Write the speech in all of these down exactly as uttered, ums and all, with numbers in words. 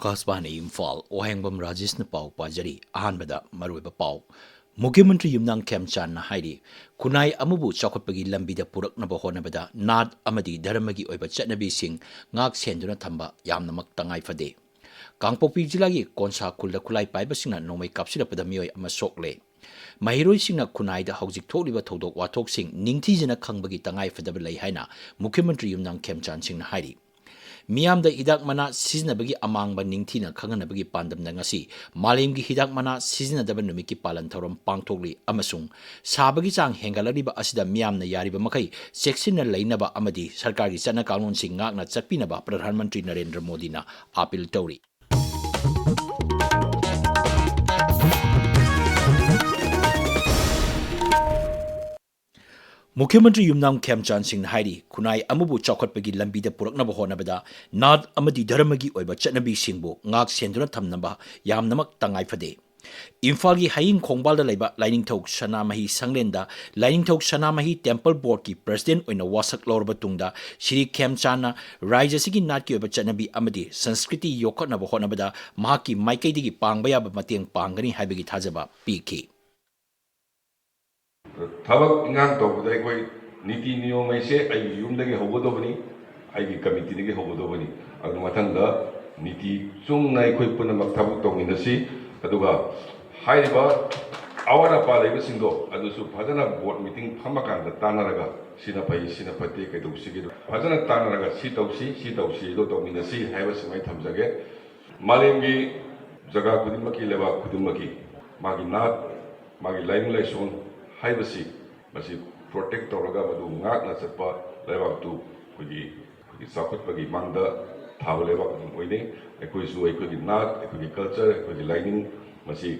ꯑꯀꯥꯁꯕꯥꯅꯤ ꯏꯝꯐꯥꯜ, ꯋꯥꯍꯦꯡꯕꯝ ꯔꯥꯖꯦꯁꯅ ꯄꯥꯎ ꯄꯥꯖꯔꯤ꯫ ꯑꯍꯥꯟꯕꯗ ꯃꯔꯨꯑꯣꯏꯕ ꯄꯥꯎ꯫ ꯃꯨꯈ꯭ꯌꯃꯟꯇ꯭ꯔꯤ ꯌꯨꯝꯅꯥꯝ ꯈꯦꯝꯆꯥꯟꯅ ꯍꯥꯏꯔꯤ, ꯈꯨꯟꯅꯥꯏ ꯑꯃꯕꯨ ꯆꯥꯎꯈꯠꯄꯒꯤ ꯂꯝꯕꯤꯗ ꯄꯨꯔꯛꯅꯕ ꯍꯣꯠꯅꯕꯗ ꯅꯥꯠ ꯑꯃꯗꯤ ꯙꯔꯃꯒꯤ ꯑꯣꯏꯕ ꯆꯠꯅꯕꯤꯁꯤꯡ ꯉꯥꯛ ꯁꯦꯟꯗꯨꯅ ꯊꯝꯕ ꯌꯥꯝꯅꯃꯛ ꯇꯉꯥꯏ ꯐꯗꯦ꯫ ꯀꯥꯡꯄꯣꯛꯄꯤ ꯖꯤꯂꯥꯒꯤ ꯀꯣꯟꯁꯥ ꯈꯨꯜꯗ ꯈꯨꯠꯂꯥꯏ ꯄꯥꯏꯕꯁꯤꯡꯅ ꯅꯣꯡꯃꯩ ꯀꯥꯞꯁꯤꯜꯂꯛꯄꯗ ꯃꯤꯑꯣꯏ ꯑꯃ ꯁꯣꯛꯂꯦ꯫ ꯃꯍꯩꯔꯣꯏꯁꯤꯡꯅ ꯈꯨꯟꯅꯥꯏꯗ ꯍꯧꯖꯤꯛ ꯊꯣꯛꯂꯤꯕ ꯊꯧꯗꯣꯛ ꯋꯥꯊꯣꯛꯁꯤꯡ ꯅꯤꯡꯊꯤꯖꯅ ꯈꯪꯕꯒꯤ ꯇꯉꯥꯏꯐꯗꯕ ꯂꯩ ꯍꯥꯏꯅ ꯃꯨꯈ꯭ꯌꯃꯟꯇ꯭ꯔꯤ ꯌꯨꯝꯅꯥꯝ ꯈꯦꯝꯆꯥꯟ ꯁꯤꯡꯅ ꯍꯥꯏꯔꯤ꯫ ꯃꯤꯌꯥꯝꯗ ꯍꯤꯗꯥꯛ ꯃꯅꯥ ꯁꯤꯖꯤꯟꯅꯕꯒꯤ ꯑꯃꯥꯡꯕ ꯅꯤꯡꯊꯤꯅ ꯈꯪꯍꯟꯅꯕꯒꯤ ꯄꯥꯟꯗꯝꯗ ꯉꯁꯤ ꯃꯥꯂꯦꯝꯒꯤ ꯍꯤꯗꯥꯛ ꯃꯅꯥ ꯁꯤꯖꯤꯟꯅꯗꯕ ꯅꯨꯃꯤꯠꯀꯤ ꯄꯥꯂꯟ ꯊꯧꯔꯝ ꯄꯥꯡꯊꯣꯛꯂꯤ ꯑꯃꯁꯨꯡ ꯁꯥꯕꯒꯤ ꯆꯥꯡ ꯍꯦꯟꯒꯠꯂꯛꯂꯤꯕ ꯑꯁꯤꯗ ꯃꯤꯌꯥꯝꯅ ꯌꯥꯔꯤꯕ ꯃꯈꯩ ꯆꯦꯛꯁꯤꯟꯅ ꯂꯩꯅꯕ ꯑꯃꯗꯤ ꯁꯔꯀꯥꯔꯒꯤ ꯆꯠꯅ ꯀꯥꯡꯂꯣꯟꯁꯤꯡ ꯉꯥꯛꯅ ꯆꯠꯄꯤꯅꯕ ꯄ꯭ꯔꯙꯥꯟ ꯃꯟꯇ꯭ꯔꯤ ꯅꯔꯦꯟꯗ꯭ꯔ ꯃꯣꯗꯤꯅ ꯑꯥꯄꯤꯜ ꯇꯧꯔꯤ꯫ ꯃꯨꯈ꯭ꯌꯃꯟꯇ꯭ꯔꯤ ꯌꯨꯝꯅꯥꯝ ꯈꯦꯝꯆꯥꯟ ꯁꯤꯡꯅ ꯍꯥꯏꯔꯤ, ꯈꯨꯟꯅꯥꯏ ꯑꯃꯕꯨ ꯆꯥꯎꯈꯠꯄꯒꯤ ꯂꯝꯕꯤꯗ ꯄꯨꯔꯛꯅꯕ ꯍꯣꯠꯅꯕꯗ ꯅꯥꯠ ꯑꯃꯗꯤ ꯙꯔꯃꯒꯤ ꯑꯣꯏꯕ ꯆꯠꯅꯕꯤꯁꯤꯡꯕꯨ ꯉꯥꯛ ꯁꯦꯟꯗꯨꯅ ꯊꯝꯅꯕ ꯌꯥꯝꯅꯃꯛ ꯇꯉꯥꯏ ꯐꯗꯦ꯫ ꯏꯝꯐꯥꯜꯒꯤ ꯍꯌꯤꯡ ꯈꯣꯡꯕꯥꯜꯗ ꯂꯩꯕ ꯂꯥꯏꯅꯤꯡꯊꯧ ꯁꯅꯥꯃꯍꯤ ꯁꯪꯂꯦꯟꯗ ꯂꯥꯏꯅꯤꯡꯊꯧ ꯁꯅꯥꯃꯍꯤ ꯇꯦꯝꯄꯜ ꯕꯣꯔꯗꯀꯤ ꯄ꯭ꯔꯁꯤꯗꯦꯟꯠ ꯑꯣꯏꯅ ꯋꯥꯁꯛ ꯂꯧꯔꯕ ꯇꯨꯡꯗ ꯁ꯭ꯔꯤ ꯈꯦꯝꯆꯥꯟꯅ ꯔꯥꯏꯖ꯭ꯌ ꯑꯁꯤꯒꯤ ꯅꯥꯠꯀꯤ ꯑꯣꯏꯕ ꯆꯠꯅꯕꯤ ꯑꯃꯗꯤ ꯁꯪꯁꯀ꯭ꯔꯤꯇꯤ ꯌꯣꯛꯈꯠꯅꯕ ꯍꯣꯠꯅꯕꯗ ꯃꯍꯥꯛꯀꯤ ꯃꯥꯏꯀꯩꯗꯒꯤ ꯄꯥꯡꯕ ꯌꯥꯕ ꯃꯇꯦꯡ ꯄꯥꯡꯒꯅꯤ ꯍꯥꯏꯕꯒꯤ ꯊꯥꯖꯕ ꯄꯤꯈꯤ꯫ ꯊꯕꯛ ꯏꯟꯈꯥꯡ ꯇꯧꯕꯗ ꯑꯩꯈꯣꯏ ꯅꯤꯇꯤ ꯅꯤꯌꯣꯝ ꯍꯥꯏꯁꯦ ꯑꯩꯒꯤ ꯌꯨꯝꯗꯒꯤ ꯍꯧꯒꯗꯧꯕꯅꯤ, ꯑꯩꯒꯤ ꯀꯃꯤꯇꯤꯗꯒꯤ ꯍꯧꯒꯗꯧꯕꯅꯤ꯫ ꯑꯗꯨ ꯃꯊꯪꯗ ꯅꯤꯇꯤ ꯆꯨꯝꯅ ꯑꯩꯈꯣꯏ ꯄꯨꯝꯅꯃꯛ ꯊꯕꯛ ꯇꯧꯃꯤꯟꯅꯁꯤ꯫ ꯑꯗꯨꯒ ꯍꯥꯏꯔꯤꯕ ꯑꯋꯥꯠ ꯑꯄꯥ ꯂꯩꯕꯁꯤꯡꯗꯣ ꯑꯗꯨꯁꯨ ꯐꯖꯅ ꯕꯣꯔꯗ ꯃꯤꯇꯤꯡ ꯐꯝꯃꯀꯥꯟꯗ ꯇꯥꯟꯅꯔꯒ ꯁꯤꯅ ꯐꯩ, ꯁꯤꯅ ꯐꯠꯇꯦ, ꯀꯩꯗꯧꯁꯤꯒꯦ ꯐꯖꯅ ꯇꯥꯟꯅꯔꯒ ꯁꯤ ꯇꯧꯁꯤ, ꯁꯤ ꯇꯧꯁꯤ, ꯑꯗꯨ ꯇꯧꯃꯤꯟꯅꯁꯤ ꯍꯥꯏꯕꯁꯤꯃ ꯑꯩ ꯊꯝꯖꯒꯦ꯫ ꯃꯥꯂꯦꯝꯒꯤ ꯖꯒꯥ ꯈꯨꯗꯤꯡꯃꯛꯀꯤ, ꯂꯩꯕꯥꯛ ꯈꯨꯗꯤꯡꯃꯛꯀꯤ ꯃꯥꯒꯤ ꯅꯥꯠ, ꯃꯥꯒꯤ ꯂꯥꯏꯅꯤꯡ ꯂꯥꯏꯁꯣꯟ ꯍꯥꯏꯕꯁꯤ ꯃꯁꯤ ꯄ꯭ꯔꯣꯇꯦꯛ ꯇꯧꯔꯒ ꯃꯗꯨ ꯉꯥꯛꯅ ꯆꯠꯄ ꯂꯩꯕꯥꯛꯇꯨ ꯑꯩꯈꯣꯏꯒꯤ, ꯑꯩꯈꯣꯏꯒꯤ ꯆꯥꯎꯈꯠꯄꯒꯤ ꯃꯥꯡꯗ ꯊꯥꯕ ꯂꯩꯕꯥꯛ ꯑꯗꯨꯝ ꯑꯣꯏꯅꯩ꯫ ꯑꯩꯈꯣꯏꯁꯨ ꯑꯩꯈꯣꯏꯒꯤ ꯅꯥꯠ, ꯑꯩꯈꯣꯏꯒꯤ ꯀꯜꯆꯔ, ꯑꯩꯈꯣꯏꯒꯤ ꯂꯥꯏꯅꯤꯡ ꯃꯁꯤ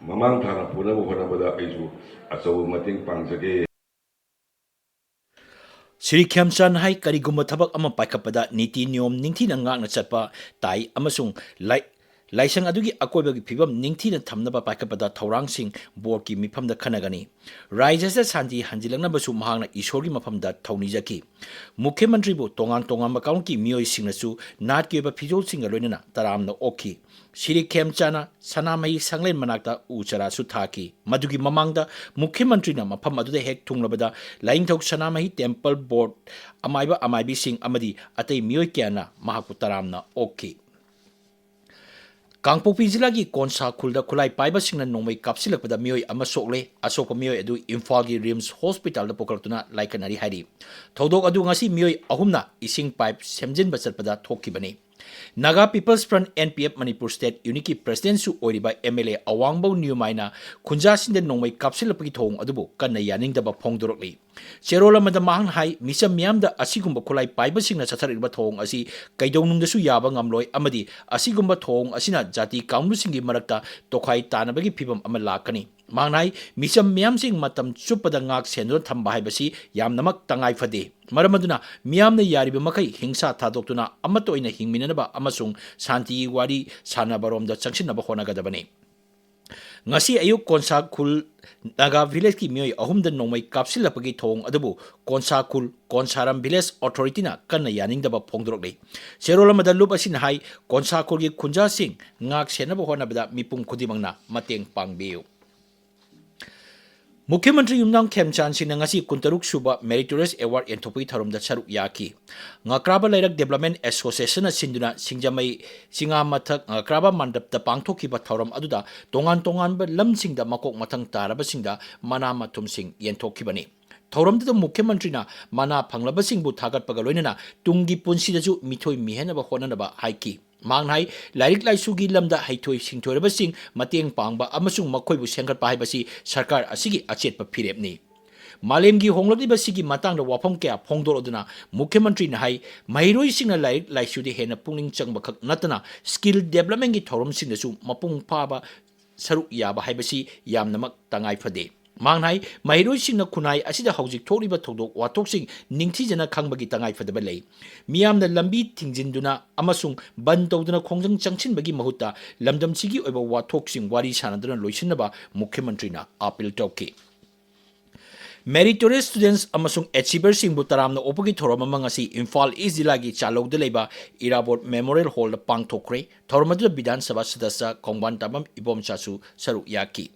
ꯃꯃꯥꯡ ꯊꯥꯅ ꯄꯨꯅꯕ ꯍꯣꯠꯅꯕꯗ ꯑꯩꯁꯨ ꯑꯆꯧꯕ ꯃꯇꯦꯡ ꯄꯥꯡꯖꯒꯦ꯫ ꯁ꯭ꯔꯤ ꯈꯦꯝꯆꯥꯟ ꯍꯥꯏ, ꯀꯔꯤꯒꯨꯝꯕ ꯊꯕꯛ ꯑꯃ ꯄꯥꯏꯈꯠꯄꯗ ꯅꯤꯇꯤ ꯅꯤꯌꯣꯝ ꯅꯤꯡꯊꯤꯅ ꯉꯥꯛꯅ ꯆꯠꯄ ꯇꯥꯏ ꯑꯃꯁꯨꯡ ꯂꯥꯏ-, ꯂꯥꯏꯁꯪ ꯑꯗꯨꯒꯤ ꯑꯀꯣꯏꯕꯒꯤ ꯐꯤꯕꯝ ꯅꯤꯡꯊꯤꯅ ꯊꯝꯅꯕ ꯄꯥꯏꯈꯠꯄꯗ ꯊꯧꯔꯥꯡꯁꯤꯡ ꯕꯣꯔꯗꯀꯤ ꯃꯤꯐꯝꯗ ꯈꯟꯅꯒꯅꯤ꯫ ꯔꯥꯏꯖ꯭ꯌꯗ ꯁꯥꯟꯇꯤ ꯍꯟꯖꯤꯜꯂꯛꯅꯕꯁꯨ ꯃꯍꯥꯛꯅ ꯏꯁꯣꯔꯒꯤ ꯃꯐꯝꯗ ꯊꯧꯅꯤꯖꯈꯤ꯫ ꯃꯨꯈ꯭ꯌ ꯃꯟꯇ꯭ꯔꯤꯕꯨ ꯇꯣꯉꯥꯟ ꯇꯣꯉꯥꯟꯕ ꯀꯥꯡꯂꯨꯞꯀꯤ ꯃꯤꯑꯣꯏꯁꯤꯡꯅꯁꯨ ꯅꯥꯠꯀꯤ ꯑꯣꯏꯕ ꯐꯤꯖꯣꯜꯁꯤꯡꯒ ꯂꯣꯏꯅꯅ ꯇꯔꯥꯝꯅ ꯑꯣꯛꯈꯤ꯫ ꯁ꯭ꯔꯤ ꯈꯦꯝꯆꯥꯟꯗ ꯁꯅꯥꯃꯍꯤ ꯁꯪꯂꯦꯟ ꯃꯅꯥꯛꯇ ꯎ ꯆꯥꯔꯥꯁꯨ ꯊꯥꯈꯤ꯫ ꯃꯗꯨꯒꯤ ꯃꯃꯥꯡꯗ ꯃꯨꯈ꯭ꯌ ꯃꯟꯇ꯭ꯔꯤꯅ ꯃꯐꯝ ꯑꯗꯨꯗ ꯍꯦꯛ ꯊꯨꯡꯂꯕꯗ ꯂꯥꯏꯅꯤꯡꯊꯧ ꯁꯅꯥꯃꯍꯤ ꯇꯦꯝꯄꯜ ꯕꯣꯔꯗ ꯑꯃꯥꯏꯕ ꯑꯃꯥꯏꯕꯤꯁꯤꯡ ꯑꯃꯗꯤ ꯑꯇꯩ ꯃꯤꯑꯣꯏ ꯀꯌꯥꯅ ꯃꯍꯥꯛꯄꯨ ꯇꯔꯥꯝꯅ ꯑꯣꯛꯈꯤ꯫ ꯀꯥꯡꯄꯣꯛꯄꯤ ꯖꯤꯂꯥꯒꯤ ꯀꯣꯟꯁꯥ ꯈꯨꯜꯗ ꯈꯨꯠꯂꯥꯏ ꯄꯥꯏꯕꯁꯤꯡꯅ ꯅꯣꯡꯃꯩ ꯀꯥꯞꯁꯤꯜꯂꯛꯄꯗ ꯃꯤꯑꯣꯏ ꯑꯃ ꯁꯣꯛꯂꯦ꯫ ꯑꯁꯣꯛꯄ ꯃꯤꯑꯣꯏ ꯑꯗꯨ ꯏꯝꯐꯥꯜꯒꯤ ꯔꯤꯝꯁ ꯍꯣꯁꯄꯤꯇꯥꯜꯗ ꯄꯨꯈꯠꯂꯛꯇꯨꯅ ꯂꯥꯏꯀꯠꯅꯔꯤ ꯍꯥꯏꯔꯤ꯫ ꯊꯧꯗꯣꯛ ꯑꯗꯨ ꯉꯁꯤ ꯃꯤꯑꯣꯏ ꯑꯍꯨꯝꯅ ꯏꯁꯤꯡ ꯄꯥꯏꯞ ꯁꯦꯝꯖꯤꯟꯕ ꯆꯠꯄꯗ ꯊꯣꯛꯈꯤꯕꯅꯤ꯫ Naga peoples front, N P F, Manipur state ꯌꯨꯅꯤꯠꯀꯤ ꯄ꯭ꯔꯁꯤꯗꯦꯟꯠꯁꯨ ꯑꯣꯏꯔꯤꯕ ꯑꯦꯝ ꯑꯦꯜ ꯑꯦ ꯑꯋꯥꯡꯕꯧ ꯅ꯭ꯌꯨꯃꯥꯏꯅ ꯈꯨꯟꯖꯥꯁꯤꯡꯗ ꯅꯣꯡꯃꯩ ꯀꯥꯞꯁꯤꯜꯂꯛꯄꯒꯤ ꯊꯧꯑꯣꯡ ꯑꯗꯨꯕꯨ ꯀꯟꯅ ꯌꯥꯅꯤꯡꯗꯕ ꯐꯣꯡꯗꯣꯔꯛꯂꯤ꯫ ꯆꯦꯔꯣꯜ ꯑꯃꯗ ꯃꯍꯥꯛꯅ ꯍꯥꯏ, ꯃꯤꯆꯝ ꯃꯤꯌꯥꯝꯗ ꯑꯁꯤꯒꯨꯝꯕ ꯈꯨꯠꯂꯥꯏ ꯄꯥꯏꯕꯁꯤꯡꯅ ꯆꯠꯊꯔꯛꯂꯤꯕ ꯊꯧꯑꯣꯡ ꯑꯁꯤ ꯀꯩꯗꯧꯅꯨꯡꯗꯁꯨ ꯌꯥꯕ ꯉꯝꯂꯣꯏ ꯑꯃꯗꯤ ꯑꯁꯤꯒꯨꯝꯕ ꯊꯧꯑꯣꯡ ꯑꯁꯤꯅ ꯖꯥꯇꯤ ꯀꯥꯡꯕꯨꯁꯤꯡꯒꯤ ꯃꯔꯛꯇ ꯇꯣꯈꯥꯏ ꯇꯥꯅꯕꯒꯤ ꯐꯤꯕꯝ ꯑꯃ ꯂꯥꯛꯀꯅꯤ꯫ ꯃꯍꯥꯛꯅ ꯍꯥꯏ, ꯃꯤꯆꯝ ꯃꯤꯌꯥꯝꯁꯤꯡ ꯃꯇꯝ ꯆꯨꯞꯄꯗ ꯉꯥꯛ ꯁꯦꯟꯗꯨꯅ ꯊꯝꯕ ꯍꯥꯏꯕꯁꯤ ꯌꯥꯝꯅꯃꯛ ꯇꯉꯥꯏ ꯐꯗꯦ꯫ ꯃꯔꯝ ꯑꯗꯨꯅ ꯃꯤꯌꯥꯝꯅ ꯌꯥꯔꯤꯕ ꯃꯈꯩ ꯍꯤꯡꯁꯥ ꯊꯥꯗꯣꯛꯇꯨꯅ ꯑꯃꯠꯇ ꯑꯣꯏꯅ ꯍꯤꯡꯃꯤꯟꯅꯅꯕ ꯑꯃꯁꯨꯡ ꯁꯥꯟꯇꯤꯒꯤ ꯋꯥꯔꯤ ꯁꯥꯟꯅꯕꯔꯣꯝꯗ ꯆꯪꯁꯤꯟꯅꯕ ꯍꯣꯠꯅꯒꯗꯕꯅꯤ꯫ ꯉꯁꯤ ꯑꯌꯨꯛ ꯀꯣꯟꯁꯥ ꯈꯨꯜ ꯅꯥꯒꯥ ꯚꯤꯂꯦꯖꯀꯤ ꯃꯤꯑꯣꯏ ꯑꯍꯨꯝꯗ ꯅꯣꯡꯃꯩ ꯀꯥꯞꯁꯤꯜꯂꯛꯄꯒꯤ ꯊꯧꯑꯣꯡ ꯑꯗꯨꯕꯨ ꯀꯣꯟꯁꯥ ꯈꯨꯜ ꯀꯣꯟꯁꯥꯔꯝ ꯚꯤꯂꯦꯖ ꯑꯣꯊꯣꯔꯤꯇꯤꯅ ꯀꯟꯅ ꯌꯥꯅꯤꯡꯗꯕ ꯐꯣꯡꯗꯣꯔꯛꯂꯤ꯫ ꯆꯦꯔꯣꯜ ꯑꯃꯗ ꯂꯨꯞ ꯑꯁꯤꯅ ꯍꯥꯏ, ꯀꯣꯟꯁꯥ ꯈꯨꯜꯒꯤ ꯈꯨꯟꯖꯥꯁꯤꯡ ꯉꯥꯛ ꯁꯦꯟꯅꯕ ꯍꯣꯠꯅꯕꯗ ꯃꯤꯄꯨꯝ ꯈꯨꯗꯤꯡꯃꯛꯅ ꯃꯇꯦꯡ ꯄꯥꯡꯕꯤꯌꯨ꯫ ꯃꯨꯈ꯭ꯌ ꯃꯟꯇ꯭ꯔꯤ ꯌꯨꯝꯅꯥꯝ ꯈꯦꯝꯆꯥꯟ ꯁꯤꯡꯅ ꯉꯁꯤ ꯀꯨꯟꯇꯔꯨꯛ ꯁꯨꯕ ꯃꯦꯔꯤꯇꯣꯔꯤꯌꯁ ꯑꯦꯋꯥꯔꯗ ꯌꯦꯟꯊꯣꯛꯄꯒꯤ ꯊꯧꯔꯝꯗ ꯁꯔꯨꯛ ꯌꯥꯈꯤ꯫ ꯉꯀ꯭ꯔꯥꯕ ꯂꯩꯔꯛ ꯗꯦꯕꯂꯞꯃꯦꯟ ꯑꯦꯁꯣꯁꯤꯌꯦꯁꯟꯅ ꯁꯤꯟꯗꯨꯅ ꯁꯤꯡꯖꯃꯩ ꯆꯤꯉꯥ ꯃꯊꯛ ꯉꯀ꯭ꯔꯥꯕ ꯃꯟꯗꯞꯇ ꯄꯥꯡꯊꯣꯛꯈꯤꯕ ꯊꯧꯔꯝ ꯑꯗꯨꯗ ꯇꯣꯉꯥꯟ ꯇꯣꯉꯥꯟꯕ ꯂꯝꯁꯤꯡꯗ ꯃꯀꯣꯛ ꯃꯊꯪ ꯇꯥꯔꯕꯁꯤꯡꯗ ꯃꯅꯥ ꯃꯊꯨꯝꯁꯤꯡ ꯌꯦꯟꯊꯣꯛꯈꯤꯕꯅꯤ꯫ ꯊꯧꯔꯝꯗꯨꯗ ꯃꯨꯈ꯭ꯌ ꯃꯟꯇ꯭ꯔꯤꯅ ꯃꯅꯥ ꯐꯪꯂꯕꯁꯤꯡꯕꯨ ꯊꯥꯒꯠꯄꯒ ꯂꯣꯏꯅꯅ ꯇꯨꯡꯒꯤ ꯄꯨꯟꯁꯤꯗꯁꯨ ꯃꯤꯊꯣꯏ ꯃꯤꯍꯦꯟꯅꯕ ꯍꯣꯠꯅꯅꯕ ꯍꯥꯏꯈꯤ꯫ ꯃꯍꯥꯛꯅ ꯍꯥꯏ, ꯂꯥꯏꯔꯤꯛ ꯂꯥꯏꯁꯨꯒꯤ ꯂꯝꯗ ꯍꯩꯊꯣꯏ ꯁꯤꯡꯊꯣꯏꯔꯕꯁꯤꯡ ꯃꯇꯦꯡ ꯄꯥꯡꯕ ꯑꯃꯁꯨꯡ ꯃꯈꯣꯏꯕꯨ ꯁꯦꯝꯒꯠꯄ ꯍꯥꯏꯕꯁꯤ ꯁꯔꯀꯥꯔ ꯑꯁꯤꯒꯤ ꯑꯆꯦꯠꯄ ꯐꯤꯔꯦꯞꯅꯤ꯫ ꯃꯥꯂꯦꯝꯒꯤ ꯍꯣꯡꯂꯛꯂꯤꯕ ꯁꯤꯒꯤ ꯃꯇꯥꯡꯗ ꯋꯥꯐꯝ ꯀꯌꯥ ꯐꯣꯡꯗꯣꯔꯛꯂꯗꯨꯅ ꯃꯨꯈ꯭ꯌ ꯃꯟꯇ꯭ꯔꯤꯅ ꯍꯥꯏ, ꯃꯍꯩꯔꯣꯏꯁꯤꯡꯅ ꯂꯥꯏꯔꯤꯛ ꯂꯥꯏꯁꯨꯗ ꯍꯦꯟꯅ ꯄꯨꯛꯅꯤꯡ ꯆꯪꯕ ꯈꯛ ꯅꯠꯇꯅ ꯁ꯭ꯀꯤꯜ ꯗꯦꯕꯂꯞꯃꯦꯟꯒꯤ ꯊꯧꯔꯝꯁꯤꯡꯗꯁꯨ ꯃꯄꯨꯡ ꯐꯥꯕ ꯁꯔꯨꯛ ꯌꯥꯕ ꯍꯥꯏꯕꯁꯤ ꯌꯥꯝꯅꯃꯛ ꯇꯉꯥꯏ ꯐꯗꯦ꯫ ꯃꯍꯥꯛꯅ ꯍꯥꯏ, ꯃꯍꯩꯔꯣꯏꯁꯤꯡꯅ ꯈꯨꯟꯅꯥꯏ ꯑꯁꯤꯗ ꯍꯧꯖꯤꯛ ꯊꯣꯛꯂꯤꯕ ꯊꯧꯗꯣꯛ ꯋꯥꯊꯣꯛꯁꯤꯡ ꯅꯤꯡꯊꯤꯖꯅ ꯈꯪꯕꯒꯤ ꯇꯉꯥꯏꯐꯗꯕ ꯂꯩ꯫ ꯃꯤꯌꯥꯝꯅ ꯂꯝꯕꯤ ꯊꯤꯡꯖꯤꯟꯗꯨꯅ ꯑꯃꯁꯨꯡ ꯕꯟ ꯇꯧꯗꯨꯅ ꯈꯣꯡꯖꯪ ꯆꯪꯁꯤꯟꯕꯒꯤ ꯃꯍꯨꯠꯇ ꯂꯝꯗꯝꯁꯤꯒꯤ ꯑꯣꯏꯕ ꯋꯥꯊꯣꯛꯁꯤꯡ ꯋꯥꯔꯤ ꯁꯥꯅꯗꯨꯅ ꯂꯣꯏꯁꯤꯟꯅꯕ ꯃꯨꯈ꯭ꯌ ꯃꯟꯇ꯭ꯔꯤꯅ ꯑꯥꯄꯤꯜ ꯇꯧꯈꯤ꯫ Meritorious students ꯑꯃꯁꯨꯡ achieverꯁꯤꯡꯕꯨ ꯇꯔꯥꯝꯅ ꯑꯣꯛꯄꯒꯤ ꯊꯧꯔꯝ ꯑꯃ ꯉꯁꯤ ꯏꯝꯐꯥꯜ ꯏꯁ ꯖꯤꯂꯥꯒꯤ ꯆꯥꯂꯧꯗ ꯂꯩꯕ ꯏꯔꯥꯕꯣꯠ ꯃꯦꯃꯣꯔꯤꯌꯦꯜ ꯍꯣꯜꯗ ꯄꯥꯡꯊꯣꯛꯈ꯭ꯔꯦ꯫ ꯊꯧꯔꯝ ꯑꯗꯨꯗ ꯕꯤꯙꯥꯟ ꯁꯚꯥ ꯁꯗꯁ꯭ꯌ ꯀꯣꯡꯕꯥꯟ ꯇꯥꯕꯝ ꯏꯕꯣꯝꯆꯥꯁꯨ ꯁꯔꯨꯛ ꯌꯥꯈꯤ꯫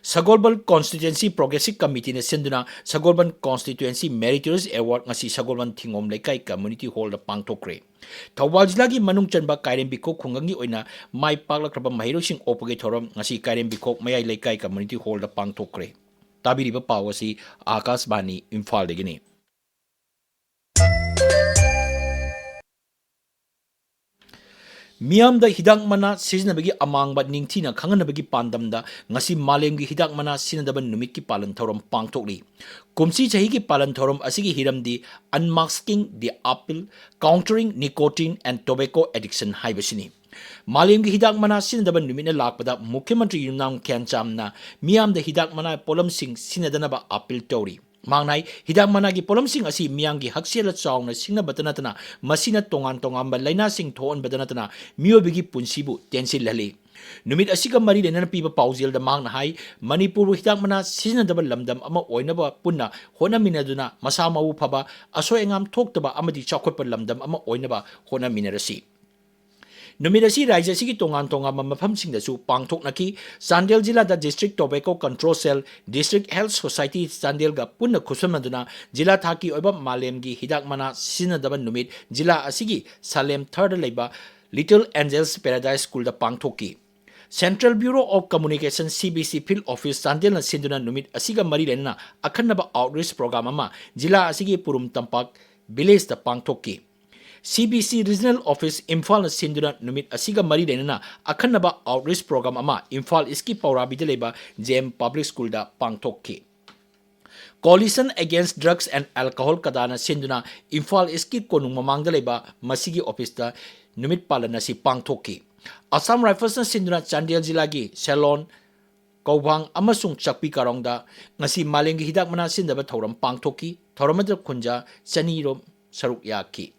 ꯁꯒꯣꯜꯕꯟ Constituency Progressive Committeeꯅ ꯁꯤꯟꯗꯨꯅ ꯁꯒꯣꯜꯕꯟ Constituency Meritorious Award ꯉꯁꯤ ꯁꯒꯣꯜꯕꯟ ꯊꯤꯡꯒꯣꯝ ꯂꯩꯀꯥꯏ Community Hallꯗ ꯄꯥꯡꯊꯣꯛꯈ꯭ꯔꯦ꯫ ꯊꯧꯕꯥꯜ ꯖꯤꯂꯥꯒꯤ ꯃꯅꯨꯡ ꯆꯟꯕ ꯀꯥꯏꯔꯦꯝꯕꯤꯈꯣꯛ ꯈꯨꯡꯒꯪꯒꯤ ꯑꯣꯏꯅ ꯃꯥꯏ ꯄꯥꯛꯂꯛꯈ꯭ꯔꯕ ꯃꯍꯩꯔꯣꯏꯁꯤꯡ ꯑꯣꯛꯄꯒꯤ ꯊꯧꯔꯝ ꯉꯁꯤ ꯀꯥꯏꯔꯦꯝꯕꯤꯈꯣꯛ ꯃꯌꯥꯏ ꯂꯩꯀꯥꯏ Community Hallꯗ ꯄꯥꯡꯊꯣꯛꯈ꯭ꯔꯦ꯫ ꯇꯥꯕꯤꯔꯤꯕ ꯄꯥꯎ ꯑꯁꯤ ꯑꯀꯥꯁꯕꯥꯅꯤ ꯏꯝꯐꯥꯜꯗꯒꯤꯅꯤ꯫ ꯃꯤꯌꯥꯝꯗ ꯍꯤꯗꯥꯛ ꯃꯅꯥ ꯁꯤꯖꯤꯟꯅꯕꯒꯤ ꯑꯃꯥꯡꯕ ꯅꯤꯡꯊꯤꯅ ꯈꯪꯍꯟꯅꯕꯒꯤ ꯄꯥꯟꯗꯝꯗ ꯉꯁꯤ ꯃꯥꯂꯦꯝꯒꯤ ꯍꯤꯗꯥꯛ ꯃꯅꯥ ꯁꯤꯖꯤꯟꯅꯗꯕ ꯅꯨꯃꯤꯠꯀꯤ ꯄꯥꯂꯟ ꯊꯧꯔꯝ ꯄꯥꯡꯊꯣꯛꯂꯤ꯫ ꯀꯨꯝꯁꯤ ꯆꯍꯤꯒꯤ ꯄꯥꯂꯟ ꯊꯧꯔꯝ ꯑꯁꯤꯒꯤ ꯍꯤꯔꯝꯗꯤ Unmasking the Apple, Countering Nicotine and Tobacco Addiction ꯍꯥꯏꯕꯁꯤꯅꯤ꯫ ꯃꯥꯂꯦꯝꯒꯤ ꯍꯤꯗꯥꯛ ꯃꯅꯥ ꯁꯤꯖꯤꯟꯅꯗꯕ ꯅꯨꯃꯤꯠꯅ ꯂꯥꯛꯄꯗ ꯃꯨꯈ꯭ꯌ ꯃꯟꯇ꯭ꯔꯤ ꯌꯨꯝꯅꯥꯝ ꯈꯦꯟꯆꯥꯝꯅ ꯃꯤꯌꯥꯝꯗ ꯍꯤꯗꯥꯛ ꯃꯅꯥ ꯄꯣꯠꯂꯝꯁꯤꯡ ꯁꯤꯖꯤꯟꯅꯗꯅꯕ ꯑꯥꯄꯤꯜ ꯇꯧꯔꯤ꯫ ꯃꯍꯥꯛꯅ ꯍꯥꯏ, ꯍꯤꯗꯥꯛ ꯃꯅꯥꯒꯤ ꯄꯣꯠꯂꯝꯁꯤꯡ ꯑꯁꯤ ꯃꯤꯌꯥꯝꯒꯤ ꯍꯛꯁꯦꯜꯗ ꯆꯥꯎꯅ ꯁꯤꯡꯅꯕꯇ ꯅꯠꯇꯅ ꯃꯁꯤꯅ ꯇꯣꯉꯥꯟ ꯇꯣꯉꯥꯟꯕ ꯂꯥꯏꯅꯥꯁꯤꯡ ꯊꯣꯛꯍꯟꯕꯗ ꯅꯠꯇꯅ ꯃꯤꯑꯣꯏꯕꯒꯤ ꯄꯨꯟꯁꯤꯕꯨ ꯇꯦꯟꯁꯤꯜꯍꯜꯂꯤ꯫ ꯅꯨꯃꯤꯠ ꯑꯁꯤꯒ ꯃꯔꯤ ꯂꯩꯅꯅ ꯄꯤꯕ ꯄꯥꯎꯖꯦꯜꯗ ꯃꯍꯥꯛꯅ ꯍꯥꯏ, ꯃꯅꯤꯄꯨꯔꯕꯨ ꯍꯤꯗꯥꯛ ꯃꯅꯥ ꯁꯤꯖꯤꯟꯅꯗꯕ ꯂꯝꯗꯝ ꯑꯃ ꯑꯣꯏꯅꯕ ꯄꯨꯟꯅ ꯍꯣꯠꯅꯃꯤꯟꯅꯗꯨꯅ ꯃꯁꯥ ꯃꯎ ꯐꯕ, ꯑꯁꯣꯏ ꯑꯉꯥꯝ ꯊꯣꯛꯇꯕ ꯑꯃꯗꯤ ꯆꯥꯎꯈꯠꯄ ꯂꯝꯗꯝ ꯑꯃ ꯑꯣꯏꯅꯕ ꯍꯣꯠꯅꯃꯤꯟꯅꯔꯁꯤ꯫ ꯅꯨꯃꯤꯠ ꯑꯁꯤ ꯔꯥꯖ꯭ꯌ ꯑꯁꯤꯒꯤ ꯇꯣꯉꯥꯟ ꯇꯣꯉꯥꯟꯕ ꯃꯐꯝꯁꯤꯡꯗꯁꯨ ꯄꯥꯡꯊꯣꯛꯅꯈꯤ꯫ ꯆꯥꯟꯗꯦꯜ ꯖꯤꯂꯥꯗ District Tobacco Control Cell, District Health Society ꯆꯥꯟꯗꯦꯜꯒ ꯄꯨꯟꯅ ꯈꯨꯠꯁꯝꯅꯗꯨꯅ ꯖꯤꯂꯥ ꯊꯥꯛꯀꯤ ꯑꯣꯏꯕ ꯃꯥꯂꯦꯝꯒꯤ ꯍꯤꯗꯥꯛ ꯃꯅꯥ ꯁꯤꯖꯤꯟꯅꯗꯕ ꯅꯨꯃꯤꯠ ꯖꯤꯂꯥ ꯑꯁꯤꯒꯤ ꯁꯥꯂꯦꯝ ꯊꯔꯗ ꯂꯩꯕ Little Angels Paradise Schoolꯗ ꯄꯥꯡꯊꯣꯛꯈꯤ꯫ Central Bureau of Communication, C B C, Field Office ꯆꯥꯟꯗꯦꯜꯅ ꯁꯤꯟꯗꯨꯅ ꯅꯨꯃꯤꯠ ꯑꯁꯤꯒ ꯃꯔꯤ ꯂꯩꯅꯅ ꯑꯈꯟꯅꯕ outreach program ꯑꯃ ꯖꯤꯂꯥ ꯑꯁꯤꯒꯤ ꯄꯨꯔꯨꯝ ꯇꯝꯄꯥꯛ villageꯇ ꯄꯥꯡꯊꯣꯛꯈꯤ꯫ C B C Regional Office ꯏꯝꯐꯥꯜꯅ ꯁꯤꯟꯗꯨꯅ ꯅꯨꯃꯤꯠ ꯑꯁꯤꯒ ꯃꯔꯤ ꯂꯩꯅꯅ ꯑꯈꯟꯅꯕ outreach program ꯑꯃ ꯏꯝꯐꯥꯜ ꯏꯁꯀꯤ ꯄꯧꯔꯥꯕꯤꯗ ꯂꯩꯕ J M Public Schoolꯗ ꯄꯥꯡꯊꯣꯛꯈꯤ꯫ Coalition Against Drugs and Alcohol, ꯀꯗꯥꯅ ꯁꯤꯟꯗꯨꯅ ꯏꯝꯐꯥꯜ ꯏꯁꯀꯤ ꯀꯣꯅꯨꯡ ꯃꯃꯥꯡꯗ ꯂꯩꯕ ꯃꯁꯤꯒꯤ officeꯇ ꯅꯨꯃꯤꯠ ꯄꯥꯂꯟ ꯑꯁꯤ ꯄꯥꯡꯊꯣꯛꯈꯤ꯫ Assam Riflesꯅ ꯁꯤꯟꯗꯨꯅ ꯆꯥꯟꯗꯦꯜ ꯖꯤꯂꯥꯒꯤ ꯁꯦꯂꯣꯟ ꯀꯧꯕꯥꯡ ꯑꯃꯁꯨꯡ ꯆꯥꯛꯄꯤ ꯀꯥꯔꯣꯡꯗ ꯉꯁꯤ ꯃꯥꯂꯦꯝꯒꯤ ꯍꯤꯗꯥꯛ ꯃꯅꯥ ꯁꯤꯟꯗꯕ ꯊꯧꯔꯝ ꯄꯥꯡꯊꯣꯛꯈꯤ꯫ ꯊꯧꯔꯝ ꯑꯗꯨꯗ ꯈꯨꯟꯖꯥ ꯆꯅꯤ ꯔꯣꯝ ꯁꯔꯨꯛ ꯌꯥꯈꯤ꯫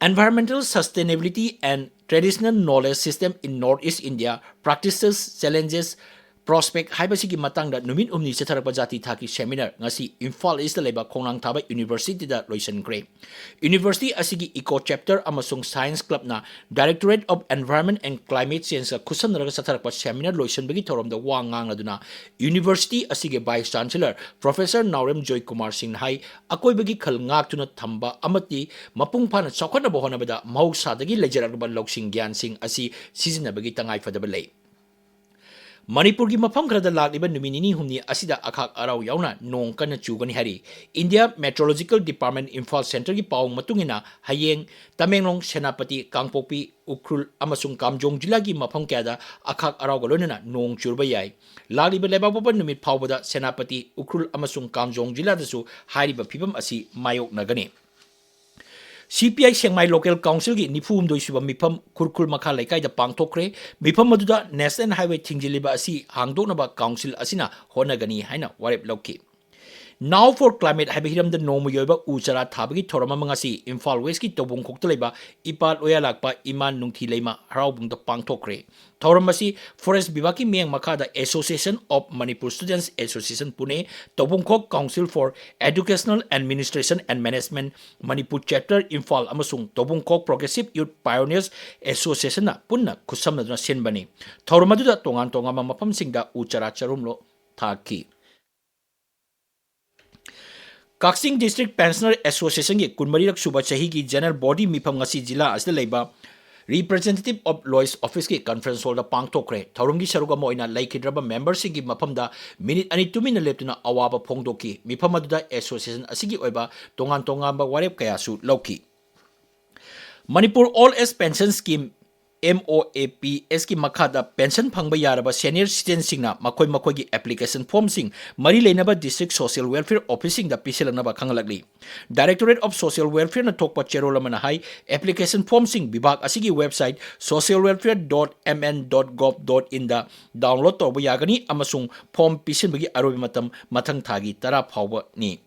Environmental Sustainability and Traditional Knowledge System in North East India: Practices, Challenges, Prospect ꯍꯥꯏꯕꯁꯤꯒꯤ ꯃꯇꯥꯡꯗ ꯅꯨꯃꯤꯠ ꯍꯨꯝꯅꯤ ꯆꯠꯊꯔꯛꯄ ꯖꯥꯇꯤ ꯊꯥꯛꯀꯤ seminar ꯉꯁꯤ ꯏꯝꯐꯥꯜ ꯏꯁꯇ ꯂꯩꯕ ꯈꯣꯡꯅꯥꯡ ꯊꯥꯕ ꯌꯨꯅꯤꯚꯔꯁꯤꯇꯤꯗ ꯂꯣꯏꯁꯤꯟꯈ꯭ꯔꯦ꯫ ꯌꯨꯅꯤꯚꯔꯁꯤꯇꯤ ꯑꯁꯤꯒꯤ Eco Chapter ꯑꯃꯁꯨꯡ Science Clubꯅ Directorate of Environment and Climate Changeꯒ ꯈꯨꯠꯁꯝꯅꯔꯒ ꯆꯠꯊꯔꯛꯄ seminar ꯂꯣꯏꯁꯤꯟꯕꯒꯤ ꯊꯧꯔꯝꯗ ꯋꯥ ꯉꯥꯡꯂꯗꯨꯅ ꯌꯨꯅꯤꯚꯔꯁꯤꯇꯤ ꯑꯁꯤꯒꯤ Vice Chancellor Professor ꯅꯥꯎꯔꯦꯝ ꯖꯣꯏꯀꯨꯃꯥꯔ ꯁꯤꯡꯅ ꯍꯥꯏ, ꯑꯀꯣꯏꯕꯒꯤ ꯈꯜ ꯉꯥꯛꯇꯨꯅ ꯊꯝꯕ ꯑꯃꯗꯤ ꯃꯄꯨꯡ ꯐꯥꯅ ꯆꯥꯎꯈꯠꯅꯕ ꯍꯣꯠꯅꯕꯗ ꯃꯍꯧꯁꯥꯗꯒꯤ ꯂꯩꯖꯔꯛꯂꯕ ꯂꯧꯁꯤꯡ ꯒ꯭ꯌꯥꯟꯁꯤꯡ ꯑꯁꯤ ꯁꯤꯖꯤꯟꯅꯕꯒꯤ ꯇꯉꯥꯏꯐꯗꯕ ꯂꯩ꯫ ꯃꯅꯤꯄꯨꯔꯒꯤ ꯃꯐꯝ ꯈꯔꯗ ꯂꯥꯛꯂꯤꯕ ꯅꯨꯃꯤꯠ ꯅꯤꯅꯤ ꯍꯨꯝꯅꯤ ꯑꯁꯤꯗ ꯑꯈꯥꯛ ꯑꯔꯥꯎ ꯌꯥꯎꯅ ꯅꯣꯡ ꯀꯟꯅ ꯆꯨꯒꯅꯤ ꯍꯥꯏꯔꯤ꯫ India Meteorological Department ꯏꯝꯐꯥꯜ ꯁꯦꯟꯇꯔꯒꯤ ꯄꯥꯎ ꯃꯇꯨꯡ ꯏꯟꯅ ꯍꯌꯦꯡ ꯇꯃꯦꯡꯂꯣꯡ, ꯁꯦꯅꯥꯄꯇꯤ, ꯀꯥꯡꯄꯣꯛꯄꯤ, ꯎꯈ꯭ꯔꯨꯜ ꯑꯃꯁꯨꯡ ꯀꯥꯝꯖꯣꯡ ꯖꯤꯂꯥꯒꯤ ꯃꯐꯝ ꯀꯌꯥꯗ ꯑꯈꯥꯛ ꯑꯔꯥꯎꯒ ꯂꯣꯏꯅꯅ ꯅꯣꯡ ꯆꯨꯔꯕ ꯌꯥꯏ꯫ ꯂꯥꯛꯂꯤꯕ ꯂꯩꯕꯥꯛꯄꯣꯛꯄ ꯅꯨꯃꯤꯠ ꯐꯥꯎꯕꯗ ꯁꯦꯅꯥꯄꯇꯤ, ꯎꯈ꯭ꯔꯨꯜ ꯑꯃꯁꯨꯡ ꯀꯥꯝꯖꯣꯡ ꯖꯤꯂꯥꯗꯁꯨ ꯍꯥꯏꯔꯤꯕ ꯐꯤꯕꯝ ꯑꯁꯤ ꯃꯥꯌꯣꯛꯅꯒꯅꯤ꯫ ꯁꯤ ꯄꯤ ꯑꯥꯏ ꯁꯦꯡꯃꯥꯏ Local Councilꯒꯤ ꯅꯤꯐꯨ ꯍꯨꯝꯗꯣꯏ ꯁꯨꯕ ꯃꯤꯐꯝ ꯈꯨꯔꯈꯨꯜ ꯃꯈꯥ ꯂꯩꯀꯥꯏꯗ ꯄꯥꯡꯊꯣꯛꯈ꯭ꯔꯦ꯫ ꯃꯤꯐꯝ ꯑꯗꯨꯗ National Highway ꯊꯤꯡꯖꯤꯜꯂꯤꯕ ꯑꯁꯤ ꯍꯥꯡꯗꯣꯛꯅꯕ council ꯑꯁꯤꯅ ꯍꯣꯠꯅꯒꯅꯤ ꯍꯥꯏꯅ ꯋꯥꯔꯦꯞ ꯂꯧꯈꯤ꯫ Now for Climate ꯍꯥꯏꯕ ꯍꯤꯔꯝꯗ ꯅꯣꯡꯃꯒꯤ ꯑꯣꯏꯕ ꯎ ꯆꯥꯔꯥ ꯊꯥꯕꯒꯤ ꯊꯧꯔꯝ ꯑꯃ ꯉꯁꯤ ꯏꯝꯐꯥꯜ Westꯀꯤ ꯇꯧꯕꯨꯡꯈꯣꯛꯇ ꯂꯩꯕ ꯏꯄꯥ ꯂꯣꯌꯥꯂꯥꯛꯄ ꯏꯃꯥ ꯅꯨꯡꯊꯤ ꯂꯩꯃ ꯍꯔꯥꯎꯕꯨꯡꯗ ꯄꯥꯡꯊꯣꯛꯈ꯭ꯔꯦ꯫ ꯊꯧꯔꯝ ꯑꯁꯤ Forest ꯕꯤꯚꯥꯒꯀꯤ ꯃꯤꯠꯌꯦꯡ ꯃꯈꯥꯗ Association of Manipur Students Association Pune, ꯇꯧꯕꯨꯡꯈꯣꯛ Council for Educational Administration and Management Manipur Chapter Imphal ꯑꯃꯁꯨꯡ ꯇꯧꯕꯨꯡꯈꯣꯛ Progressive Youth Pioneers Associationꯅ ꯄꯨꯟꯅ ꯈꯨꯠꯁꯝꯅꯗꯨꯅ ꯁꯤꯟꯕꯅꯤ꯫ ꯊꯧꯔꯝ ꯑꯗꯨꯗ ꯇꯣꯉꯥꯟ ꯇꯣꯉꯥꯟꯕ ꯃꯐꯝꯁꯤꯡꯗ ꯎ ꯆꯥꯔꯥ ꯆꯔꯨꯝꯂꯣ ꯊꯥꯈꯤ꯫ ꯀꯛꯆꯤꯡ District Pensioner Associationꯒꯤ ꯀꯨꯟꯃꯔꯤꯔꯛ ꯁꯨꯕ ꯆꯍꯤꯒꯤ General Body ꯃꯤꯐꯝ ꯉꯁꯤ ꯖꯤꯂꯥ ꯑꯁꯤꯗ ꯂꯩꯕ Representative of Lois Officeꯀꯤ Conference Hallꯗ ꯄꯥꯡꯊꯣꯛꯈ꯭ꯔꯦ꯫ ꯊꯧꯔꯝꯒꯤ ꯁꯔꯨꯛ ꯑꯃ ꯑꯣꯏꯅ ꯂꯩꯈꯤꯗ꯭ꯔꯕ memberꯁꯤꯡꯒꯤ ꯃꯐꯝꯗ ꯃꯤꯅꯤꯠ ꯑꯅꯤ ꯇꯨꯃꯤꯟꯅ ꯂꯦꯞꯇꯨꯅ ꯑꯋꯥꯕ ꯐꯣꯡꯗꯣꯛꯈꯤ꯫ ꯃꯤꯐꯝ ꯑꯗꯨꯗ association ꯑꯁꯤꯒꯤ ꯑꯣꯏꯕ ꯇꯣꯉꯥꯟ ꯇꯣꯉꯥꯟꯕ ꯋꯥꯔꯦꯞ ꯀꯌꯥꯁꯨ ꯂꯧꯈꯤ꯫ Manipur Old Age Pension Scheme MOAPS ꯀꯤ ꯃꯈꯥꯗ ꯄꯦꯟꯁꯟ ꯐꯪꯕ ꯌꯥꯔꯕ ꯁꯦꯅꯤꯌꯔ ꯁꯤꯇꯤꯖꯦꯟꯁꯤꯡꯅ ꯃꯈꯣꯏ ꯃꯈꯣꯏꯒꯤ ꯑꯦꯄ꯭ꯂꯤꯀꯦꯁꯟ ꯐꯣꯔꯝꯁꯤꯡ ꯃꯔꯤ ꯂꯩꯅꯕ ꯗꯤꯁꯇ꯭ꯔꯤꯛ ꯁꯣꯁꯤꯌꯦꯜ ꯋꯦꯜꯐꯤꯌꯔ ꯑꯣꯐꯤꯁꯁꯤꯡꯗ ꯄꯤꯁꯤꯜꯂꯛꯅꯕ ꯈꯪꯍꯜꯂꯛꯂꯤ꯫ Directorate of Social Welfare ꯅ ꯊꯣꯛꯄ ꯆꯦꯔꯣꯜ ꯑꯃꯅ ꯍꯥꯏ, ꯑꯦꯄ꯭ꯂꯤꯀꯦꯁꯟ ꯐꯣꯔꯝꯁꯤꯡ ꯕꯤꯚꯥꯒ ꯑꯁꯤꯒꯤ website social welfare dot M N dot gov dot in the download ꯇꯧꯕ ꯌꯥꯒꯅꯤ ꯑꯃꯁꯨꯡ ꯐꯣꯔꯝ ꯄꯤꯁꯤꯟꯕꯒꯤ ꯑꯔꯣꯏꯕ ꯃꯇꯝ ꯃꯊꯪ ꯊꯥꯒꯤ ꯇꯔꯥ ꯐꯥꯎꯕꯅꯤ꯫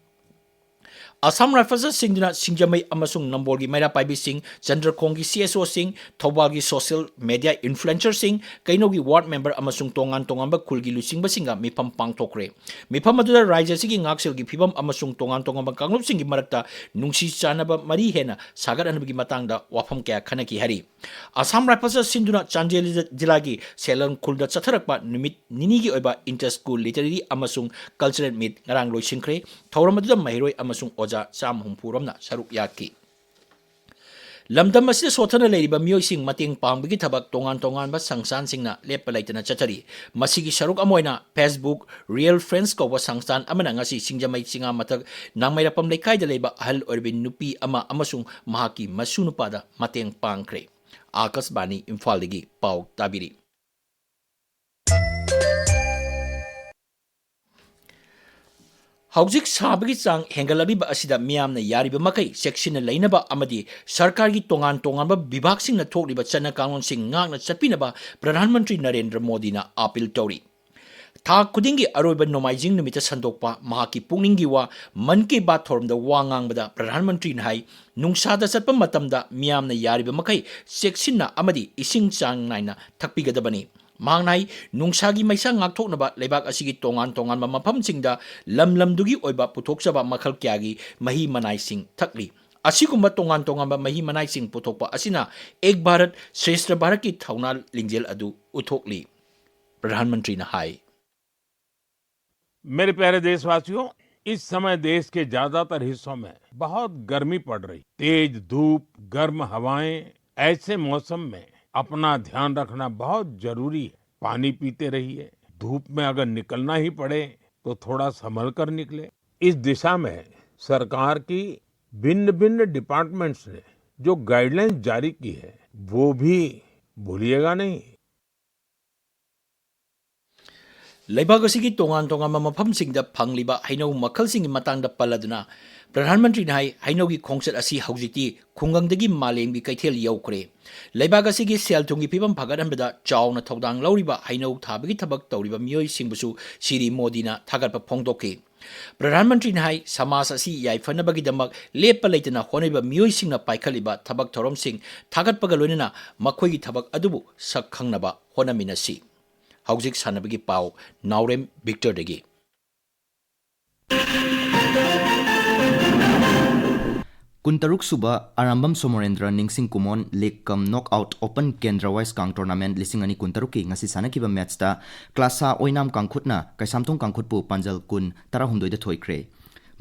ꯑꯁꯥꯝ ꯔꯥꯏꯐꯜꯁꯇ ꯁꯤꯟꯗꯨꯅ ꯁꯤꯡꯖꯃꯩ ꯑꯃꯁꯨꯡ ꯅꯝꯕꯣꯜꯒꯤ ꯃꯩꯔꯥ ꯄꯥꯏꯕꯤꯁꯤꯡ, ꯆꯟꯗ꯭ꯔꯈꯣꯡꯒꯤ CSO ꯁꯤꯡ, ꯊꯧꯕꯥꯜꯒꯤ ꯁꯣꯁꯤꯌꯦꯜ ꯃꯦꯗꯤꯌꯥ ꯏꯟꯐ꯭ꯂꯨꯑꯦꯟꯁꯔꯁꯤꯡ, ꯀꯩꯅꯧꯒꯤ ꯋꯥꯔꯗ ꯃꯦꯝꯕꯔ ꯑꯃꯁꯨꯡ ꯇꯣꯉꯥꯟ ꯇꯣꯉꯥꯟꯕ ꯈꯨꯜꯒꯤ ꯂꯨꯆꯤꯡꯕꯁꯤꯡꯒ ꯃꯤꯐꯝ ꯄꯥꯡꯊꯣꯛꯈ꯭ꯔꯦ꯫ ꯃꯤꯐꯝ ꯑꯗꯨꯗ ꯔꯥꯖ꯭ꯌ ꯑꯁꯤꯒꯤ ꯉꯥꯛꯁꯦꯜꯒꯤ ꯐꯤꯕꯝ ꯑꯃꯁꯨꯡ ꯇꯣꯉꯥꯟ ꯇꯣꯉꯥꯟꯕ ꯀꯥꯡꯂꯨꯞꯁꯤꯡꯒꯤ ꯃꯔꯛꯇ ꯅꯨꯡꯁꯤ ꯆꯥꯟꯅꯕ ꯃꯔꯤ ꯍꯦꯟꯅ ꯁꯥꯒꯠꯍꯟꯕꯒꯤ ꯃꯇꯥꯡꯗ ꯋꯥꯐꯝ ꯀꯌꯥ ꯈꯟꯅꯈꯤ ꯍꯥꯏꯔꯤ꯫ ꯑꯁꯥꯝ ꯔꯥꯏꯐꯜꯁꯇ ꯁꯤꯟꯗꯨꯅ ꯆꯥꯟꯗꯦꯜ ꯖꯤꯂꯥꯒꯤ ꯁꯦꯂꯪ ꯈꯨꯜꯗ ꯆꯠꯊꯔꯛꯄ ꯅꯨꯃꯤꯠ ꯅꯤꯅꯤꯒꯤ ꯑꯣꯏꯕ ꯏꯟꯇꯔ ꯁ꯭ꯀꯨꯜ ꯂꯤꯇꯔꯦꯔꯤ ꯑꯃꯁꯨꯡ ꯀꯜꯆꯔꯦꯜ ꯃꯤꯠ ꯉꯔꯥꯡ ꯂꯣꯏꯁꯤꯟꯈ꯭ꯔꯦ꯫ ꯊꯧꯔꯝ ꯑꯗꯨꯗ ꯃꯍꯩꯔꯣꯏ ꯑꯃꯁꯨꯡ ꯑꯣꯖꯥ ꯆꯥꯝꯃ ꯍꯨꯝꯐꯨ ꯔꯣꯝꯅ ꯁꯔꯨꯛ ꯌꯥꯈꯤ꯫ ꯂꯝꯗꯝ ꯑꯁꯤꯗ ꯁꯣꯠꯊꯅ ꯂꯩꯔꯤꯕ ꯃꯤꯑꯣꯏꯁꯤꯡ ꯃꯇꯦꯡ ꯄꯥꯡꯕꯒꯤ ꯊꯕꯛ ꯇꯣꯉꯥꯟ ꯇꯣꯉꯥꯟꯕ ꯁꯪꯁꯊꯥꯟꯁꯤꯡꯅ ꯂꯦꯞꯄ ꯂꯩꯇꯅ ꯆꯠꯊꯔꯤ꯫ ꯃꯁꯤꯒꯤ ꯁꯔꯨꯛ ꯑꯃ ꯑꯣꯏꯅ Facebook Real Friends ꯀꯧꯕ ꯁꯪꯁꯊꯥꯟ ꯑꯃꯅ ꯉꯁꯤ ꯁꯤꯡꯖꯃꯩ ꯆꯤꯉꯥ ꯃꯊꯛ ꯅꯥꯡꯃꯩꯔꯥꯛꯄꯝ ꯂꯩꯀꯥꯏꯗ ꯂꯩꯕ ꯑꯍꯜ ꯑꯣꯏꯔꯕꯤ ꯅꯨꯄꯤ ꯑꯃ ꯑꯃꯁꯨꯡ ꯃꯍꯥꯛꯀꯤ ꯃꯁꯨ ꯅꯨꯄꯥꯗ ꯃꯇꯦꯡ ꯄꯥꯡꯈ꯭ꯔꯦ꯫ ꯑꯥꯀꯥꯁꯕꯥꯅꯤ ꯏꯝꯐꯥꯜꯗꯒꯤ ꯄꯥꯎ ꯇꯥꯕꯤꯔꯤ꯫ ꯍꯧꯖꯤꯛ ꯁꯥꯕꯒꯤ ꯆꯥꯡ ꯍꯦꯟꯒꯠꯂꯛꯂꯤꯕ ꯑꯁꯤꯗ ꯃꯤꯌꯥꯝꯅ ꯌꯥꯔꯤꯕ ꯃꯈꯩ ꯆꯦꯛꯁꯤꯟꯅ ꯂꯩꯅꯕ ꯑꯃꯗꯤ ꯁꯔꯀꯥꯔꯒꯤ ꯇꯣꯉꯥꯟ ꯇꯣꯉꯥꯟꯕ ꯕꯤꯚꯥꯒꯁꯤꯡꯅ ꯊꯣꯛꯂꯤꯕ ꯆꯠꯅ ꯀꯥꯡꯂꯣꯟꯁꯤꯡ ꯉꯥꯛꯅ ꯆꯠꯄꯤꯅꯕ ꯄ꯭ꯔꯙꯥꯟ ꯃꯟꯇ꯭ꯔꯤ ꯅꯔꯦꯟꯗ꯭ꯔ ꯃꯣꯗꯤꯅ ꯑꯥꯄꯤꯜ ꯇꯧꯔꯤ꯫ ꯊꯥ ꯈꯨꯗꯤꯡꯒꯤ ꯑꯔꯣꯏꯕ ꯅꯣꯡꯃꯥꯏꯖꯤꯡ ꯅꯨꯃꯤꯠꯇ ꯁꯟꯗꯣꯛꯄ ꯃꯍꯥꯛꯀꯤ ꯄꯨꯛꯅꯤꯡꯒꯤ ꯋꯥ ꯃꯟ ꯀꯤ ꯕꯥꯠ ꯊꯧꯔꯝꯗ ꯋꯥ ꯉꯥꯡꯕꯗ ꯄ꯭ꯔꯙꯥꯟ ꯃꯟꯇ꯭ꯔꯤꯅ ꯍꯥꯏ, ꯅꯨꯡꯁꯥꯗ ꯆꯠꯄ ꯃꯇꯝꯗ ꯃꯤꯌꯥꯝꯅ ꯌꯥꯔꯤꯕ ꯃꯈꯩ ꯆꯦꯛꯁꯤꯟꯅ ꯑꯃꯗꯤ ꯏꯁꯤꯡ ꯆꯥꯡ ꯅꯥꯏꯅ ꯊꯛꯄꯤꯒꯗꯕꯅꯤ꯫ ꯃꯍꯥꯛꯅ ꯍꯥꯏ, ꯅꯨꯡꯁꯥꯒꯤ ꯃꯩꯁꯥ ꯉꯥꯛꯊꯣꯛꯅꯕ ꯂꯩꯕꯥꯛ ꯑꯁꯤꯒꯤ ꯇꯣꯉꯥꯟ ꯇꯣꯉꯥꯟꯕ ꯃꯐꯝꯁꯤꯡꯗ ꯂꯝ ꯂꯝꯗꯨꯒꯤ ꯑꯣꯏꯕ ꯄꯨꯊꯣꯛꯆꯕ ꯃꯈꯜ ꯀꯌꯥꯒꯤ ꯃꯍꯤ ꯃꯅꯥꯏꯁꯤꯡ ꯊꯛꯂꯤ꯫ ꯑꯁꯤꯒꯨꯝꯕ ꯇꯣꯉꯥꯟ ꯇꯣꯉꯥꯟꯕ ꯃꯍꯤ ꯃꯅꯥꯏꯁꯤꯡ ꯄꯨꯊꯣꯛꯄ ꯑꯁꯤꯅ ꯑꯦꯛ ꯚꯥꯔꯠ ꯁ꯭ꯔꯦꯁ꯭ꯊ ꯚꯥꯔꯠꯀꯤ ꯊꯧꯅꯥ ꯂꯤꯡꯖꯦꯜ ꯑꯗꯨ ꯎꯠꯊꯣꯛꯂꯤ꯫ ꯄ꯭ꯔꯙꯥꯟ ꯃꯟꯇ꯭ꯔꯤꯅ ꯍꯥꯏ꯫ मेरे प्यारे देशवासियों, इस समय देश के ज्यादातर हिस्सों में बहुत गर्मी पड़ रही। तेज धूप, गर्म हवाएं, ऐसे मौसम में अपना ध्यान रखना बहुत जरूरी है। पानी पीते रहिए। धूप में अगर निकलना ही पड़े तो थोड़ा संभल कर निकले। इस दिशा में सरकार की भिन्न-भिन्न डिपार्टमेंट्स ने जो गाइडलाइंस जारी की है, वो भी भूलिएगा नहीं। ꯂꯩꯕꯥꯛ ꯑꯁꯤꯒꯤ ꯇꯣꯉꯥꯟ ꯇꯣꯉꯥꯟꯕ ꯃꯐꯝꯁꯤꯡꯗ ꯐꯪꯂꯤꯕ ꯍꯩꯅꯧ ꯃꯈꯜꯁꯤꯡꯒꯤ ꯃꯇꯥꯡꯗ ꯄꯜꯂꯗꯨꯅ ꯄ꯭ꯔꯙꯥꯟ ꯃꯟꯇ꯭ꯔꯤꯅ ꯍꯥꯏ, ꯍꯩꯅꯧꯒꯤ ꯈꯣꯡꯆꯠ ꯑꯁꯤ ꯍꯧꯖꯤꯛꯇꯤ ꯈꯨꯡꯒꯪꯗꯒꯤ ꯃꯥꯂꯦꯝꯒꯤ ꯀꯩꯊꯦꯜ ꯌꯧꯈ꯭ꯔꯦ꯫ ꯂꯩꯕꯥꯛ ꯑꯁꯤꯒꯤ ꯁꯦꯜ ꯊꯨꯝꯒꯤ ꯐꯤꯕꯝ ꯐꯒꯠꯍꯟꯕꯗ ꯆꯥꯎꯅ ꯊꯧꯗꯥꯡ ꯂꯧꯔꯤꯕ ꯍꯩꯅꯧ ꯊꯥꯕꯒꯤ ꯊꯕꯛ ꯇꯧꯔꯤꯕ ꯃꯤꯑꯣꯏꯁꯤꯡꯕꯨꯁꯨ ꯁ꯭ꯔꯤ ꯃꯣꯗꯤꯅ ꯊꯥꯒꯠꯄ ꯐꯣꯡꯗꯣꯛꯈꯤ꯫ ꯄ꯭ꯔꯙꯥꯟ ꯃꯟꯇ꯭ꯔꯤꯅ ꯍꯥꯏ, ꯁꯃꯥꯖ ꯑꯁꯤ ꯌꯥꯏꯐꯅꯕꯒꯤꯗꯃꯛ ꯂꯦꯞꯄ ꯂꯩꯇꯅ ꯍꯣꯠꯅꯔꯤꯕ ꯃꯤꯑꯣꯏꯁꯤꯡꯅ ꯄꯥꯏꯈꯠꯂꯤꯕ ꯊꯕꯛ ꯊꯧꯔꯝꯁꯤꯡ ꯊꯥꯒꯠꯄꯒ ꯂꯣꯏꯅꯅ ꯃꯈꯣꯏꯒꯤ ꯊꯕꯛ ꯑꯗꯨꯕꯨ ꯁꯛ ꯈꯪꯅꯕ ꯍꯣꯠꯅꯃꯤꯟꯅꯁꯤ꯫ ꯍꯧꯖꯤꯛ ꯁꯥꯟꯅꯕꯒꯤ ꯄꯥꯎ ꯅꯥꯎꯔꯦꯝ ꯕꯤꯛꯇꯔꯗꯒꯤ꯫ ꯀꯨꯟꯇꯔꯨꯛ ꯁꯨꯕ ꯑꯔꯥꯝꯕꯝ ꯁꯣꯃꯣꯔꯦꯟꯗ꯭ꯔ ꯅꯤꯡꯁꯤꯡ ꯀꯨꯃꯣꯟ ꯂꯤꯒ ꯀꯝ ꯅꯣꯛ ꯑꯥꯎꯠ ꯑꯣꯄꯟ ꯀꯦꯟꯗ꯭ꯔ ꯋꯥꯏꯁ ꯀꯥꯡ ꯇꯣꯔꯅꯥꯃꯦꯟꯠ ꯂꯤꯁꯤꯡ ꯑꯅꯤ ꯀꯨꯟꯇꯔꯨꯛꯀꯤ ꯉꯁꯤ ꯁꯥꯟꯅꯈꯤꯕ ꯃꯦꯠꯆꯇ ꯀ꯭ꯂꯥꯁꯥ ꯑꯣꯏꯅꯥꯝ ꯀꯥꯡꯈꯨꯠꯅ ꯀꯩꯁꯥꯝꯊꯣꯡ ꯀꯥꯡꯈꯨꯠꯄꯨ ꯄꯥꯟꯖꯜ ꯀꯨꯟ, ꯇꯔꯥꯍꯨꯝꯗꯣꯏꯗ ꯊꯣꯏꯈ꯭ꯔꯦ꯫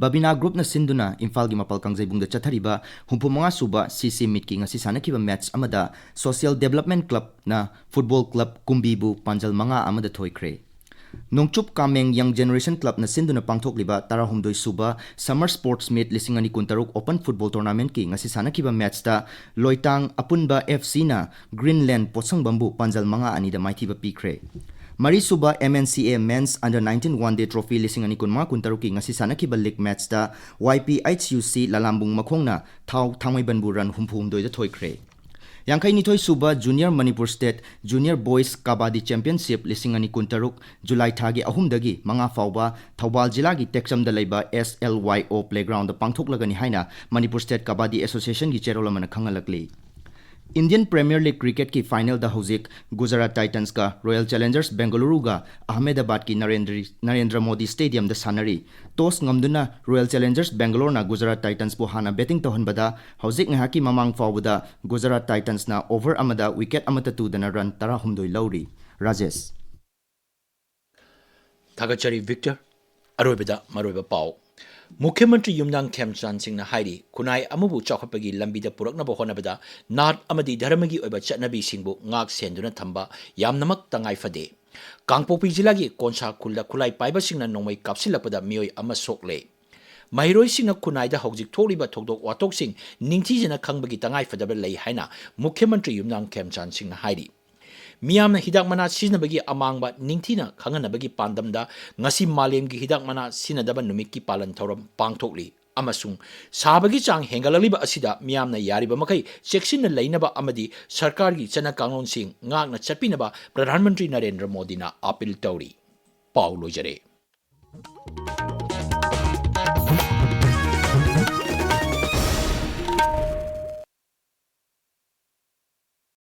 ꯕꯕꯤꯅꯥ ꯒ꯭ꯔꯨꯞꯅ ꯁꯤꯟꯗꯨꯅ ꯏꯝꯐꯥꯜꯒꯤ ꯃꯄꯥꯜ ꯀꯥꯡꯖꯩꯕꯨꯡꯗ ꯆꯠꯊꯔꯤꯕ ꯍꯨꯝꯐꯨ ꯃꯉꯥ ꯁꯨꯕ ꯁꯤ ꯁꯤ ꯃꯤꯠꯀꯤ ꯉꯁꯤ ꯁꯥꯟꯅꯈꯤꯕ ꯃꯦꯠꯆ ꯑꯃꯗ ꯁꯣꯁꯤꯌꯦꯜ ꯗꯦꯕꯂꯞꯃꯦꯟꯠ ꯀ꯭ꯂꯕꯅ ꯐꯨꯠꯕꯣꯜ ꯀ꯭ꯂꯕ ꯀꯨꯝꯕꯤꯕꯨ ꯄꯥꯟꯖꯜ ꯃꯉꯥ ꯑꯃꯗ ꯊꯣꯏꯈ꯭ꯔꯦ꯫ ꯅꯣꯡꯆꯨꯞ ꯀꯥꯃꯦꯡ ꯌꯪ ꯖꯦꯅꯦꯔꯦꯁꯟ ꯀ꯭ꯂꯕꯅ ꯁꯤꯟꯗꯨꯅ ꯄꯥꯡꯊꯣꯛꯂꯤꯕ ꯇꯔꯥꯍꯨꯝꯗꯣꯏ ꯁꯨꯕ ꯁꯝꯃꯔ ꯁ꯭ꯄꯣꯔꯠꯁ ꯃꯤꯠ ꯂꯤꯁꯤꯡ ꯑꯅꯤ ꯀꯨꯟꯇꯔꯨꯛ ꯑꯣꯄꯟ ꯐꯨꯠꯕꯣꯜ ꯇꯣꯔꯅꯥꯃꯦꯟꯠꯀꯤ ꯉꯁꯤ ꯁꯥꯟꯅꯈꯤꯕ ꯃꯦꯠꯆꯇ ꯂꯣꯏꯇꯥꯡ ꯑꯄꯨꯟꯕ ꯑꯦꯐ ꯁꯤꯅ ꯒ꯭ꯔꯤꯟꯂꯦꯟ ꯄꯣꯠꯁꯪꯕꯝꯕꯨ ꯄꯥꯟꯖꯜ ꯃꯉꯥ ꯑꯅꯤꯗ ꯃꯥꯏꯊꯤꯕ ꯄꯤꯈ꯭ꯔꯦ꯫ ꯃꯔꯤꯁꯨꯕ M N C A men's under nineteen one day trophy ꯂꯤꯁꯤꯡ ꯑꯅꯤ ꯀꯨꯟꯃꯉꯥ ꯀꯨꯟꯇꯔꯨꯛꯀꯤ ꯉꯁꯤ ꯁꯥꯟꯅꯈꯤꯕ ꯂꯤꯒ ꯃꯦꯠꯆꯇ Y P H U C ꯂꯂꯥꯝꯕꯨꯡ ꯃꯈꯣꯡꯅ ꯊꯥꯎ ꯊꯥꯡꯃꯩꯕꯟꯕꯨ ꯔꯟ ꯍꯨꯝꯐꯨ ꯍꯨꯝꯗꯣꯏꯗ ꯊꯣꯏꯈ꯭ꯔꯦ꯫ ꯌꯥꯡꯈꯩꯅꯤꯊꯣꯏ ꯁꯨꯕ junior Manipur state junior boys kabaddi championship ꯂꯤꯁꯤꯡ ꯑꯅꯤ ꯀꯨꯟꯇꯔꯨꯛ ꯖꯨꯂꯥꯏ ꯊꯥꯒꯤ ꯑꯍꯨꯝꯗꯒꯤ ꯃꯉꯥ ꯐꯥꯎꯕ ꯊꯧꯕꯥꯜ ꯖꯤꯂꯥꯒꯤ ꯇꯦꯛꯆꯝꯗ ꯂꯩꯕ ꯑꯦꯁ ꯑꯦꯜ ꯋꯥꯏ ꯑꯣ ꯄ꯭ꯂꯦꯒ꯭ꯔꯥꯎꯟꯗ ꯄꯥꯡꯊꯣꯛꯂꯒꯅꯤ ꯍꯥꯏꯅ ꯃꯅꯤꯄꯨꯔ ꯁ꯭ꯇꯦꯠ ꯀꯕꯥꯗꯤ ꯑꯦꯁꯣꯁꯤꯌꯦꯁꯟꯒꯤ ꯆꯦꯔꯣꯜ ꯑꯃꯅ ꯈꯪꯍꯜꯂꯛꯂꯤ꯫ ꯏꯟꯗꯤꯌꯟ ꯄ꯭ꯔꯤꯃꯤꯌꯔ ꯂꯤꯒ ꯀ꯭ꯔꯤꯀꯦꯠꯀꯤ ꯐꯥꯏꯅꯦꯜꯗ ꯍꯧꯖꯤꯛ ꯒꯨꯖꯔꯥꯠ ꯇꯥꯏꯇꯟꯁꯀ ꯔꯣꯌꯦꯜ ꯆꯦꯂꯦꯟꯖꯔꯁ ꯕꯦꯡꯒꯂꯨꯔꯨꯒ ꯑꯍꯃꯦꯗꯕꯥꯗꯀꯤ ꯅꯔꯦꯟꯗ꯭ꯔ, ꯅꯔꯦꯟꯗ꯭ꯔ ꯃꯣꯗꯤ ꯁ꯭ꯇꯦꯗꯤꯌꯝꯗ ꯁꯥꯟꯅꯔꯤ꯫ ꯇꯣꯁ ꯉꯝꯗꯨꯅ ꯔꯣꯌꯦꯜ ꯆꯦꯂꯦꯟꯖꯔꯁ ꯕꯦꯡꯒꯂꯣꯔꯅ ꯒꯨꯖꯔꯥꯠ ꯇꯥꯏꯇꯟꯁꯄꯨ ꯍꯥꯟꯅ ꯕꯦꯇꯤꯡ ꯇꯧꯍꯟꯕꯗ ꯍꯧꯖꯤꯛ ꯉꯥꯏꯍꯥꯛꯀꯤ ꯃꯃꯥꯡ ꯐꯥꯎꯕꯗ ꯒꯨꯖꯔꯥꯠ ꯇꯥꯏꯇꯟꯁꯅ ꯑꯣꯚꯔ ꯑꯃꯗ ꯋꯤꯀꯦꯠ ꯑꯃꯠꯇ ꯇꯨꯗꯅ ꯔꯟ ꯇꯔꯥꯍꯨꯝꯗꯣꯏ ꯂꯧꯔꯤ꯫ ꯔꯥꯖꯦꯁ꯫ ꯊꯥꯒꯠꯆꯔꯤ ꯚꯤꯛꯇꯔ꯫ ꯑꯔꯣꯏꯕꯗ ꯃꯔꯨꯑꯣꯏꯕ ꯄꯥꯎ꯫ ꯃꯨꯈ꯭ꯌ ꯃꯟꯇ꯭ꯔꯤ ꯌꯨꯝꯅꯥꯝ ꯈꯦꯝꯆꯥꯟ ꯁꯤꯡꯅ ꯍꯥꯏꯔꯤ, ꯈꯨꯟꯅꯥꯏ ꯑꯃꯕꯨ ꯆꯥꯎꯈꯠꯄꯒꯤ ꯂꯝꯕꯤꯗ ꯄꯨꯔꯛꯅꯕ ꯍꯣꯠꯅꯕꯗ ꯅꯥꯠ ꯑꯃꯗꯤ ꯙꯔꯃꯒꯤ ꯑꯣꯏꯕ ꯆꯠꯅꯕꯤꯁꯤꯡꯕꯨ ꯉꯥꯛ ꯁꯦꯟꯗꯨꯅ ꯊꯝꯕ ꯌꯥꯝꯅꯃꯛ ꯇꯉꯥꯏ ꯐꯗꯦ꯫ ꯀꯥꯡꯄꯣꯛꯄꯤ ꯖꯤꯂꯥꯒꯤ ꯀꯣꯟꯁꯥ ꯈꯨꯜꯗ ꯈꯨꯠꯂꯥꯏ ꯄꯥꯏꯕꯁꯤꯡꯅ ꯅꯣꯡꯃꯩ ꯀꯥꯞꯁꯤꯜꯂꯛꯄꯗ ꯃꯤꯑꯣꯏ ꯑꯃ ꯁꯣꯛꯂꯦ꯫ ꯃꯍꯩꯔꯣꯏꯁꯤꯡꯅ ꯈꯨꯟꯅꯥꯏꯗ ꯍꯧꯖꯤꯛ ꯊꯣꯛꯂꯤꯕ ꯊꯧꯗꯣꯛ ꯋꯥꯊꯣꯛꯁꯤꯡ ꯅꯤꯡꯊꯤꯖꯅ ꯈꯪꯕꯒꯤ ꯇꯉꯥꯏ ꯐꯗꯕ ꯂꯩ ꯍꯥꯏꯅ ꯃꯨꯈ꯭ꯌ ꯃꯟꯇ꯭ꯔꯤ ꯌꯨꯝꯅꯥꯝ ꯈꯦꯝꯆꯥꯟ ꯁꯤꯡꯅ ꯍꯥꯏꯔꯤ꯫ ꯃꯤꯌꯥꯝꯅ ꯍꯤꯗꯥꯛ ꯃꯅꯥ ꯁꯤꯖꯤꯟꯅꯕꯒꯤ ꯑꯃꯥꯡꯕ ꯅꯤꯡꯊꯤꯅ ꯈꯪꯍꯟꯅꯕꯒꯤ ꯄꯥꯟꯗꯝꯗ ꯉꯁꯤ ꯃꯥꯂꯦꯝꯒꯤ ꯍꯤꯗꯥꯛ ꯃꯅꯥ ꯁꯤꯖꯤꯟꯅꯗꯕ ꯅꯨꯃꯤꯠꯀꯤ ꯄꯥꯂꯟ ꯊꯧꯔꯝ ꯄꯥꯡꯊꯣꯛꯂꯤ ꯑꯃꯁꯨꯡ ꯁꯥꯕꯒꯤ ꯆꯥꯡ ꯍꯦꯟꯒꯠꯂꯛꯂꯤꯕ ꯑꯁꯤꯗ ꯃꯤꯌꯥꯝꯅ ꯌꯥꯔꯤꯕ ꯃꯈꯩ ꯆꯦꯛꯁꯤꯟꯅ ꯂꯩꯅꯕ ꯑꯃꯗꯤ ꯁꯔꯀꯥꯔꯒꯤ ꯆꯠꯅ ꯀꯥꯡꯂꯣꯟꯁꯤꯡ ꯉꯥꯛꯅ ꯆꯠꯄꯤꯅꯕ ꯄ꯭ꯔꯙꯥꯟ ꯃꯟꯇ꯭ꯔꯤ ꯅꯔꯦꯟꯗ꯭ꯔ ꯃꯣꯗꯤꯅ ꯑꯥꯄꯤꯜ ꯇꯧꯔꯤ꯫ ꯄꯥꯎ ꯂꯣꯏꯖꯔꯦ꯫